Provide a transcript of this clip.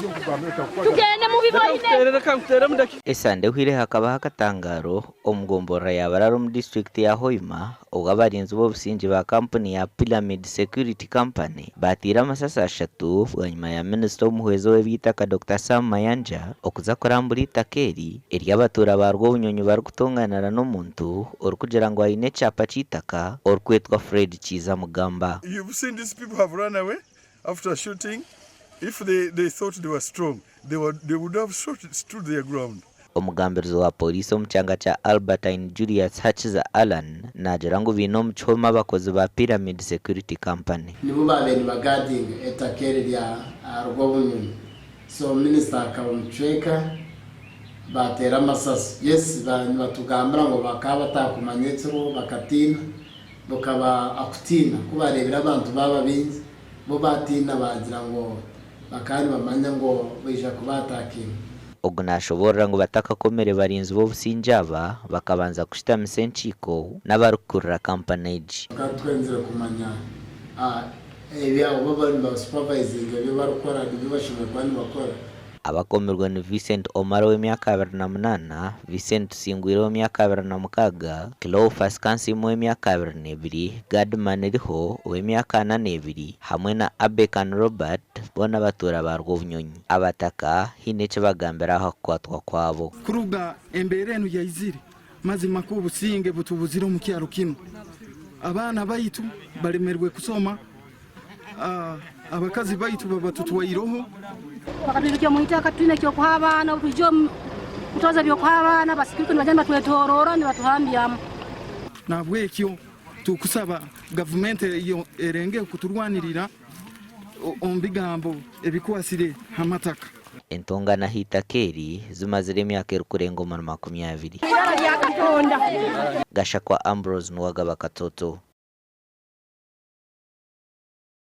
Tugende mubiboine. Esande ehweire hakabaho akatangaaro omu gomborora ya Barara omu disiturikiti ya Hoima obu abarinzi b'obusingye ba kampuni ya Pyramid Security Company baateire amasasi ashatu bwanyima ya minisita omuhwezi ow'eby'eitaka Dokita Sam Mayanja okuza kurambura eitaka eri ery'abatuura ba Rwobunyonyi barikutonganira n'omuntu orikugira ngu aine ekyapa ky'eitaka orikwetwa Fred Kiiza Mugamba. You've seen these people have run away after shooting if they, they thought they were strong they, were, they would have shot, stood their ground. Omugambirizi wa Pooriisi omu kyanga kya Albertine Julius Hakiza Allan naagira ngu baine omu kihome abakozi ba Pyramid Security Company. Nibo baabaire nibagaadinga eitaka eri rya Rwobunyonyi. So minisita akaba omu kicweka baateera amasasi. Yes nibatugambira ngu bakaba batakumanya ekiriho bakatiina. Bukaba akutiina ku baareebire abantu baaba baingi, bo baatiina baagira ngu bakaba nibamanya ngu baija kubaataakinga. Ogu nashoboorora ngu batakakomire barinzi b'obusingye aba, bakabanza kushutamisa enkiiko n'abarikukurira kampani egi. Tukaba twenzire kumanya ebi abo bariyo nibasupavizinga ebi barikukora nibyo bashemereire kuba nibakora. Abakomirwe ni Vincent Omara ow'emyaka 28, Vincent Tusingwire ow'emyaka 26, Cleophas Kansiime ow'emyaka 22, Gad Maniriho ow'emyaka 42 hamwe na Abekan Robert boona abatuura ba Rwobunyonyi. Abataka haine eki bagambire aha kukwatwa kwabo. Kuruga embeera enu yaizire, mazima ku obusinge butubuzire omu kyaro kinu. Abaana baitu baremerwe kusoma. Abakazi baitu babatutwaireho. Bakatwibikya omu itaka titwine ky'okuha abaana, obu twija kutoza eby'okuha abaana, abasikirite nibaija nibatwetoroora nibatuhambyamu. Nahabwekyo tukusaba gavumenti erengeho kuturwanirira omu bigambo ebikwasire ha mataka. Entongano aha itaka eri zimazire emyaka erikurenga omuri 20. Gashakwa Ambrose Nuwagaba Katoto.